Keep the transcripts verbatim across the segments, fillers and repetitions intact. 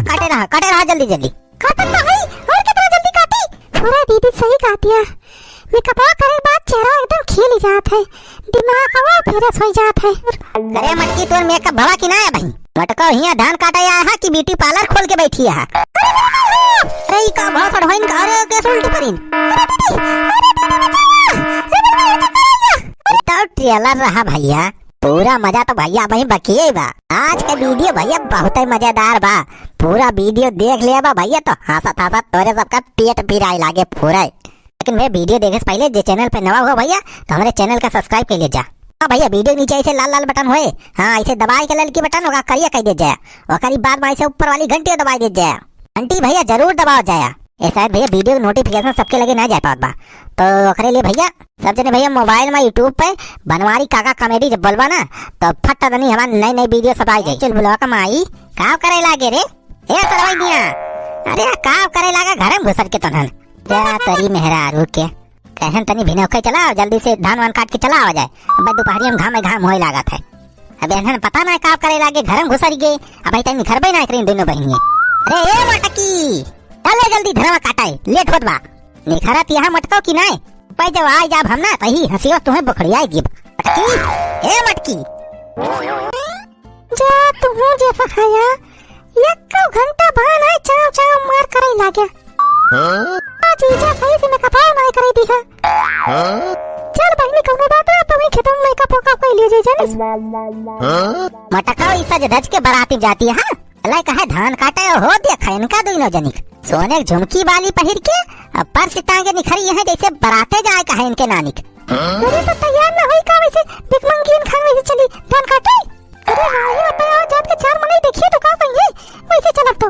काटे रहा, काटे रहा जल्दी जल्दी। काटत तो हई, और कितना जल्दी काटी? पूरा दीदी सही कहतिया। मेकअपवा करे के बाद चेहरा एकदम खिल जात है, दिमागवा fresh हो जात है। अरे मटकी, तोर मेकअप भवा कि ना है भाई? मटको हियाँ धान काटे आया है कि ब्यूटी पार्लर खोल के बैठी है? अरे ई का भाषण होइन का? अरे कैसे उल्टी परिन? अरे दीदी, अरे दीदी बचावा! अरे दीदी बचावा! तो ट्रेलर रहा भैया, पूरा मजा तो भैया वहीं बकिए बा। आज का वीडियो भैया बहुत ही मजेदार बा, पूरा वीडियो देख लिया बा भैया तो हंसत हंसत तोरे सबका पेट पिराए लागे पूरा। लेकिन भैया वीडियो देखे से पहले जे चैनल पे नवा हुआ भैया तो हमारे चैनल का सब्सक्राइब कर ले जा। हाँ भैया, वीडियो के नीचे ऐसे लाल लाल बटन होए, हाँ ऐसे दबाए के ललकी बटन ओका करिया कर दे जाए, ओकरी बाद में ऐसे ऊपर वाली घंटी दबाई दे जाए। घंटी भैया जरूर दबाओ जाए। ए शायद भैया वीडियो के नोटिफिकेशन सबके लगे ना जा पावत बा, तो ओकरे लिए भैया सब जने भैया मोबाइल में YouTube पे बनवारी काका कॉमेडी जब बोलबा ना तो फट दनी हमार नई नई वीडियो सब आ जाई। चल बुलावा का माई, का करे लागे रे? ए सरवाई दिया, अरे का करे लागा घर में घुसर के तोहन। जा तरी मेहरारू के, कहन तनी भिनौखे चला, जल्दी से धान वान काट के चला आ जाए। अब दुपहरिया में घाम घाम होए लागत है। अब एहन पता ना का करे लागे, घर में घुसर गए। अब तनी निखरबे ना करें दोनों बहिनिये। अरे ए मटकी, चल ले जल्दी धनवा काटाए, लेट होत बा। निखरत यहाँ मटको की नाय, पै जब आ जाब हम ना, तही हंसियो तुम्हें बखड़ियाए गिब। मटकी, ए मटकी। जा तुहूँ जैसा खाया, यक्को घंटा बा नाय चाव चाव मार करे लाग्या। हाँ? आ जीजा सही से मेकअप नाय करे दिहा। हाँ? चल बहिनी, कौनो बात ना, तुम्हें खेतों में मेकअप वेकअप कर लीजिए जानिस। हाँ? मटका ई सज धज के बराती जाती है, हाँ? अलाई कहे धान काटे हो, देखा इनका दुइनो जनिक। सोने के झुमकी बाली पहिर के, अब पर्स टांगे निखरी है जैसे बराते जाए कहे इनके नानिक। अरे तो तैयार ना होई का वैसे, भिखमंगियन खान वैसे चली धान काटे? अरे हाँ, ये अपन आज जात के चार मनई देखिए तो का कहिए, वैसे चलब तो।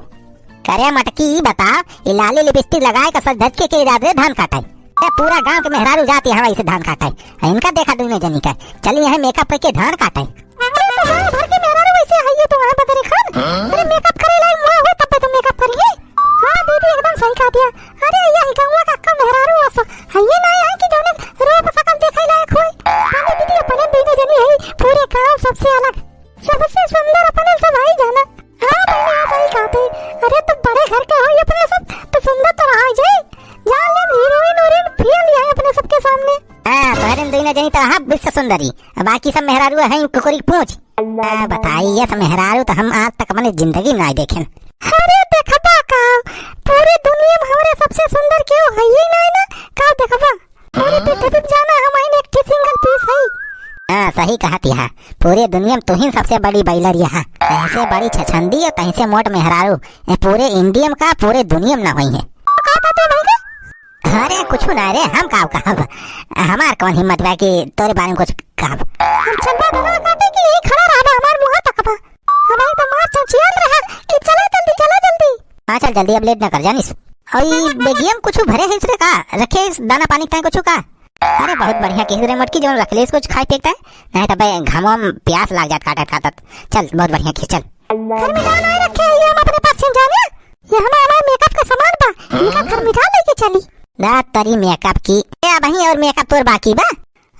करे मटकी, ई बता, ई लाली लिपस्टिक लगाए का सज धज के, के जात रे धान काटे? ए, पूरा गांव के मेहरारू जाती है वैसे धान काटे। इनका देखा दुइनो जनी का, चली यहाँ मेकअप करके धान काटे। अरे तो गांव भर के मेहरारू वैसे है ये तो वहाँ बदरे खान। अरे मेकअप करे लाई मुआ हो तब तो मेकअप करिए। हाँ दीदी एकदम सही कहा दिया। अरे यही गौवा का कम मेहरारू असो है ये ना है कि जौने रूप सकल देखे लायक होए। अरे दीदी अपने दुइनो जनी है पूरे गांव सबसे अलग, सबसे सुंदर अपने सब आई जाना। हाँ बहनी, हाँ सही कहते। अरे तो बड़े घर के हो ये अपने सब तो सुंदर तो रहा जाए। जान ले हीरोइन वीरोइन फेल है अपने सबके सामने। हाँ तोहरे दुइनो जनी तो हाँ विश्व सुंदरी, बाकी सब मेहरारू हैं कुकुरी पूछ। आ, बताई, ये सब मेहरारू तो हम आज तक अपने जिंदगी में नाय देखेन। अरे देखबा का, पूरी दुनिया में हमरे सबसे सुंदर केहू है ही नाय ना, का देखबा? पूरी पृथ्वी पे जाना हम आइन एक ठे सिंगल पीस है। हाँ, सही कहत यहाँ, पूरी दुनिया में तू ही सबसे बड़ी बैलर यहाँ। तैसे बड़ी छछंदी और तैसे मोट मेहरारू, ये पूरे इंडिया में का, पूरे दुनिया में ना होई है। का कहत है भाई का? अरे कुछ ना रे, हम का कहब, हमार कौन हिम्मत बा कि तोरे बारे में कुछ कहब। हम चलबा धनवा काटे कि यही खड़ा रहबा, हमार मुँह तकबा। हमारी तो मार चौचियाल रहा कि चला जल्दी, चला जल्दी। हाँ चल जल्दी, अब लेट ना कर जानिस। और ई बेगिया में कुछ भरे है इसरे का? रखे इस दाना पानी ताई कुछ का? अरे बहुत बढ़िया किहिस रे मटकी, जौन रख ले इसको कुछ खाए पिए ताई, नहीं तो बे घामवा में प्यास लाग जात काटत काटत। चल बहुत बढ़िया किहिस, चल। घर में दाना नहीं रखे है, ये हम अपने पास से जाने। ये हमारा, हमारा मेकअप का सामान बा, इनका घर में डाल लेके चली। ना तरी मेकअप की, ए अबही और मेकअप तोर बाकी बा?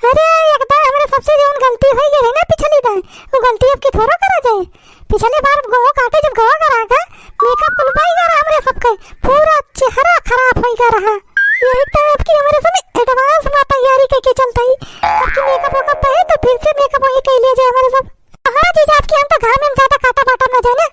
अरे एकदम हमरे सबसे जौन गलती होई गई रही ना पिछली दाई, वो गलती अब की थोड़ा करा जाए। पिछले बार गोवा काटे जब गोवा करा गा, मेकअप कुल उबाई गा रहा हमरे सबके, पूरा चेहरा खराब होई गा रहा। यही तो अब की हमरे सब एडवांस में तैयारी करके चलता ही, अब की मेकअप वेकअप है तो फिर से मेकअप वही कर लिया जाए हमरे सब। हाँ जीजा, अब की हम तो घाम में ज्यादा काटा बाटा ना जाए ना,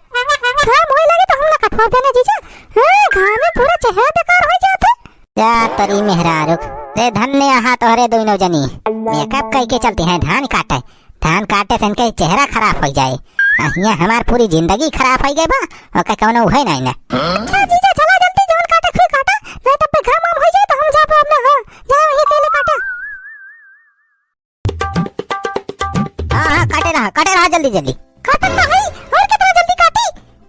घाम होए लगे तो हम ना कटवा देना जीजा। हाँ घाम में पूरा चेहरा बेकार हो जाता है। जा तोरी मेहरारू, रे धन्य आहा तोहरे दोनों जनी। मेकअप कई के चलती हैं धान काटे। धान काटे से इनके चेहरा खराब हो जाए। आ हियां हमार पूरी जिंदगी खराब हो गई बा, ओके कौनो उहे नहीं ना। अच्छा जीजा, चला जल्दी, जौन काटे खुद काटा, नहीं तब पे घाम वाम हो जाए तो हम जाबो अब ना। हाँ, जा वहीं अकेले काटा। हाँ, हाँ, काटे रहा, काटे रहा जल्दी, जल्दी। काटत तो हई, और कितना जल्दी काटी?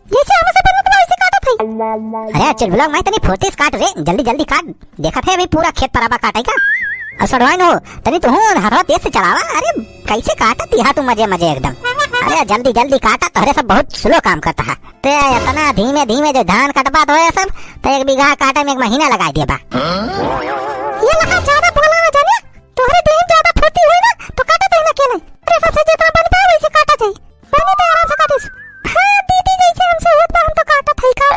जैसे हमसे बनत बा, वैसे काटत हई। अरे, चुलबुला माई, तनी फुर्ती से काट रे, जल्दी, जल्दी काट। देखत है अभी पूरा खेत पराबा काटे का। और सड़वाइन हो, तनी तू हूँ हाथवा तेज से चलावा। अरे, कैसे काटत यहाँ तू मजे, मजे एकदम। अरे, जल्दी, जल्दी काटा, तोहरे सब बहुत स्लो काम करता है। ते इतना धीमे, धीमे जो धान कटबा तो है सब, तो एक बीघा काटे में एक महीना लगा दिया बा। ये लगा ज्यादा बोला ना जाने। तोहरे देह में ज्यादा फुर्ती होई ना, तो काटत ही ना के नहीं। अरे सबसे जितना बन पाए वैसे काटा जाए। बनी तो आराम से काटिस। हाँ, दीदी जैसे हमसे होत बा, हम तो काटत हई का।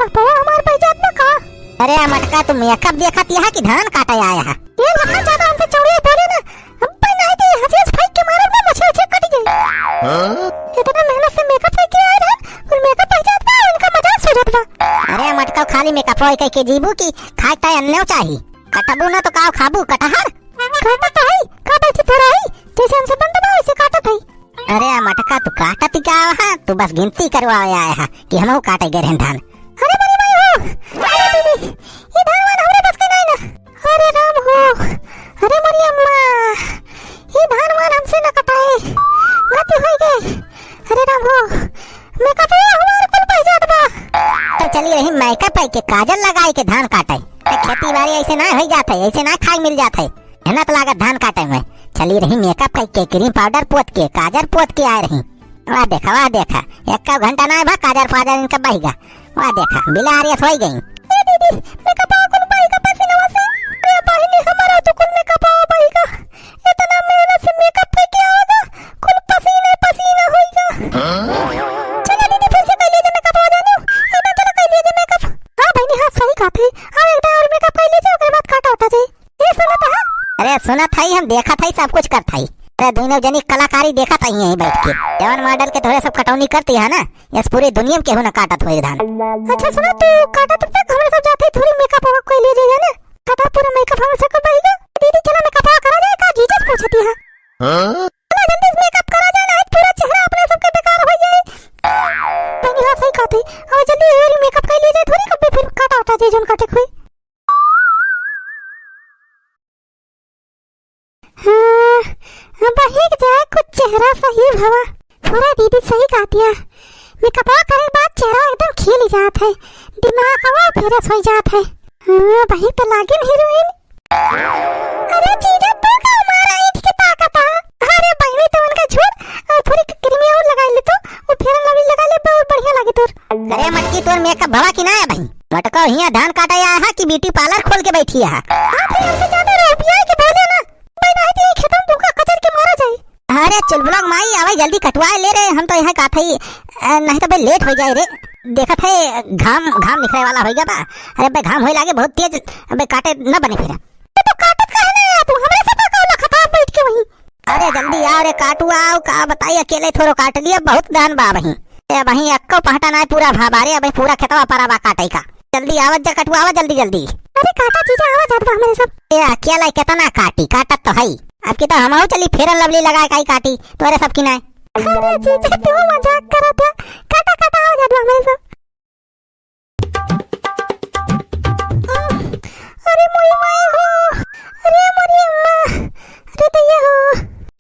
पवा हमार पहचान में का? अरे मटका, तू मेकअप देखत यहाँ कि धान काटे आया है? ये लखन ज्यादा हमसे चौड़िया बोले ना, हम पे नहीं दी, हंसी हंसी फाइट के मारब ना, मछली उछली कट गई। हाँ? इतना मेहनत से मेकअप करके आए रहे, कुल मेकअप पहचान बा, इनका मजाक सूझत बा। अरे मटका, खाली मेकअप होई कह के जीबू कि खाए ताए अन्नो चाही? कटबू ना तो का खाबू, कटहर? काटत तो हई, का बैठी थोड़ा हई, जैसे हमसे बंद बा वैसे काटत हई। अरे मटका, तू काटत ही का है? तू बस गिनती करवावे आए है कि हमहू काटे गए रहन धान। अरे मोरी माई हो, अरे दीदी, ये धान वान हमरे बस के नहीं ना। अरे राम हो, अरे मोरी अम्मा, ये धान वान हमसे ना कटाए, गलती हो गई। अरे राम हो, मेकअप हमार कुल बह जात बा। तो चली रही मेकअप है के काजल लगाए के धान काटे। तो खेती बाड़ी ऐसे ना हो जात है, ऐसे ना खाए मिल जात है। मेहनत लागत धान काटे में। चली रही मेकअप कई के, क्रीम पाउडर पोत के, काजर पोत के आए रही। वाह देखा, वाह देखा, एक घंटा ना भा काजर पाजर इनका बहिगा। वाह देखा, बिलारियस होई गई। ए दीदी, मेकअप कुल बहिगा पसीनवा से। ए बहिनी, हमारा तो कुल मेकअप बहिगा। इतना मेहनत से मेकअप करके आवेगा, कुल पसीने पसीना होइगा। चलो दीदी, फिर से कर लीजिए मेकअप, आ जाने। ए ना, चलो कर लीजिए मेकअप। हाँ बहिनी, हाँ सही कहत है। अब एक बार और मेकअप कर लीजिए, ओकर बाद काटा उठा जाए। ये सुनत है? अरे सुनत है, हम देखत है, सब कुछ करत है। अरे दोनों जनी कलाकारी देखत है यहीं बैठ के। जवन मॉडल के तोहरे सब कटौनी करती है ना, यस पूरी दुनिया में केहू ना काटत होई धान। अच्छा सुना, तू काटत तक हमरे सब जाते थोड़ी मेकअप वेकअप कर लिए जाइए ना। कदा पूरा मेकअप हमरे सब को बहिगा। दीदी चला मेकअप करा जाए का, जीजा से पूछती है। हाँ? चला जल्दी से मेकअप करा जाए ना, आज पूरा चेहरा अपने सबके बेकार हो जाए। तनी हाँ सही कहते, अब जल्दी ये वाली मेकअप कर लिए जाए, थोड़ी कब फिर काटा उठा जाए जौन काटे कोई। हाँ, अब एक जाए कुछ चेहरा सही भवा। पूरा दीदी सही कहतिया। मेकअपवा करे के बाद चेहरा एकदम खिल जात है, दिमागवा फ्रेश हो जात है। हाँ, वही तो लागिन हीरोइन। अरे जीजा, तू का हमारा ईंट के ताकत है? अरे बहिनी, तो उनका झूठ और थोड़ी क्रीम और लगा ले तो, वो फेयर लवली लगा ले, बहुत बढ़िया लगे तोर। अरे मटकी, तोर मेकअप भवा कि ना है भाई? मटको हियाँ धान काटे आया है कि ब्यूटी पार्लर खोल के बैठी है? आप ही हमसे ज्यादा रुपया के बोले ना, भाई नहीं तो ये खेतन तुमका कचर के मारा जाए। अरे चुलबुला माई, आवे जल्दी कटवाए ले रे, हम तो यहाँ का था ही, अ, नहीं तो भाई लेट हो जाए रे। देखत है घाम, घाम निकले वाला होइगा बा। अरे बे घाम होए लागे बहुत तेज, अबे काटे न बने फिर। तो काटत काहे ना है तू? हमरे सब का काला खता बैठ के वहीं। अरे जल्दी आओ रे काटू आओ, का बताई अकेले थोड़ो काट लिया, बहुत धान बा वहीं। ए वहीं अक्को पहटा ना है पूरा भा बारे, अबे पूरा खेतवा परा बा काटे का। जल्दी आवत जा कटू, आवा जल्दी जल्दी। अरे काटा जीजा, आवा जात बा हमरे सब। ए अकेला कितना काटी, काटत तो है। अब की तो हमहू चली फेयर लवली लगाए काई काटी, तोरे सब की नाय। अरे जीजा, तू मजाक करत है। काटा, काटा, आवा जात बा हमरे सब। अरे मोरी माई हो, अरे मोरी अम्मा, अरे दैया हो।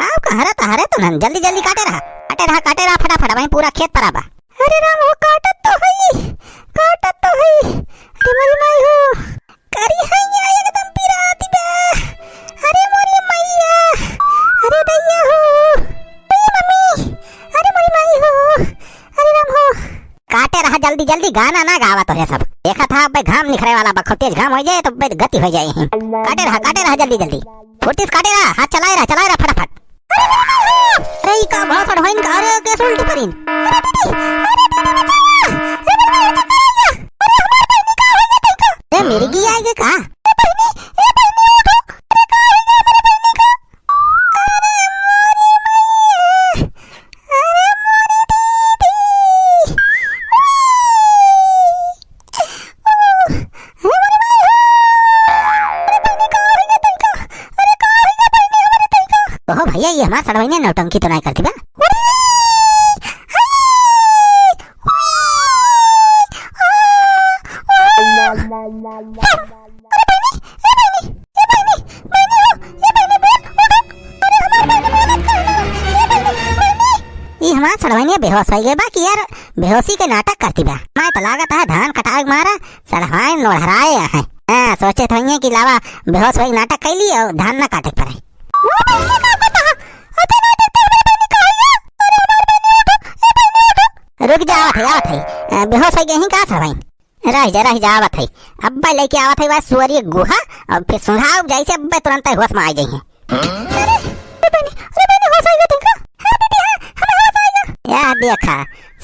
आओ का हरे तो हरे तो नन, जल्दी जल्दी काटे रहा, काटे रहा, काटे रहा फटाफट, वहीं पूरा खेत परा बा। अरे राम हो, काटत तो हई, काटत तो हई। अरे मोरी माई हो, करी हैया एकदम पिरात बा। अरे मोरी मैया, अरे दैया हो, ए मम्मी, अरे मोरी माई हो, अरे राम हो। काटे रहा जल्दी जल्दी, गाना ना गावा तोहरे सब। देखा था अबे घाम निकरे वाला बा, खूब तेज घाम हो जाए तो अबे गति हो जाए। काटे रहा, काटे रहा जल्दी जल्दी, फुर्ती से काटे रहा, हाथ चलाए रहा, चलाए रहा फटाफट। अरे ई का भाषण होइन का? अरे कैसे उल्टी परिन? अरे दीदी, अरे दीदी बचावा। अरे भाई, तो करैया। अरे हमार बहिनी का होइगा तैका? ए मिर्गी आइगे का? ए बहिनी, ए बहिनी उठो। अरे का होइगा हमारे बहिनी का? अरे मोरी मैया। अरे मोरी दीदी। अरे बहिनी, का होइगा तैका? अरे, का होइगा बहिनी हमरे तैका? ओहो भैया, ये हमार सड़वइने नौटंकी तो नाय करती बा? अरे, हाय, आ, आ, अरे बहिनी, ए बहिनी, ए बहिनी, बहिनी हो, ए बहिनी, बोल, उठो। अरे, हमार बहिनी, बोलत काहे ना? ए बहिनी, बहिनी। ई हमार सड़वइने बेहोश होइ गए बा कि यार, बेहोशी के नाटक करती बा। मैं तो लागत है धान कटावे के मारा सड़हाए नोड़हराए हैं। हाँ, सोचे तो हइये कि लावा बेहोश होई नाटक कैली और धान ना काटे के पड़े। ओ बहिनी, का पता है? अते ना देखते हमारे बहिनी का होइगा? अरे हमारे बहिनी उठो, ए बहिनी उठो। रुक जा, आवत है, आवत है। अ, बेहोश होइ गई का सड़वाइन? रह जा, रह जा, आवत है। अब्बे लेके आवत है वह सुअरी गुहा और फिर सुंघाव जैसे अब्बे तुरंत होश में आ जाइए। अरे, अरे बहिनी, अरे बहिनी, होश आइगा तैका? हाँ दीदी, हाँ, हमें होश आइगा। या देखा,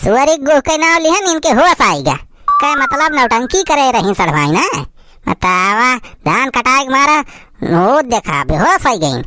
सुअरी गुह के नाव लिहन, इनके होश आइगा। के मतलब नौटंकी करे रही सड़वाई ना। बतावा, धान कटाए के मारा, वो देखा, बेहोश होइ गई।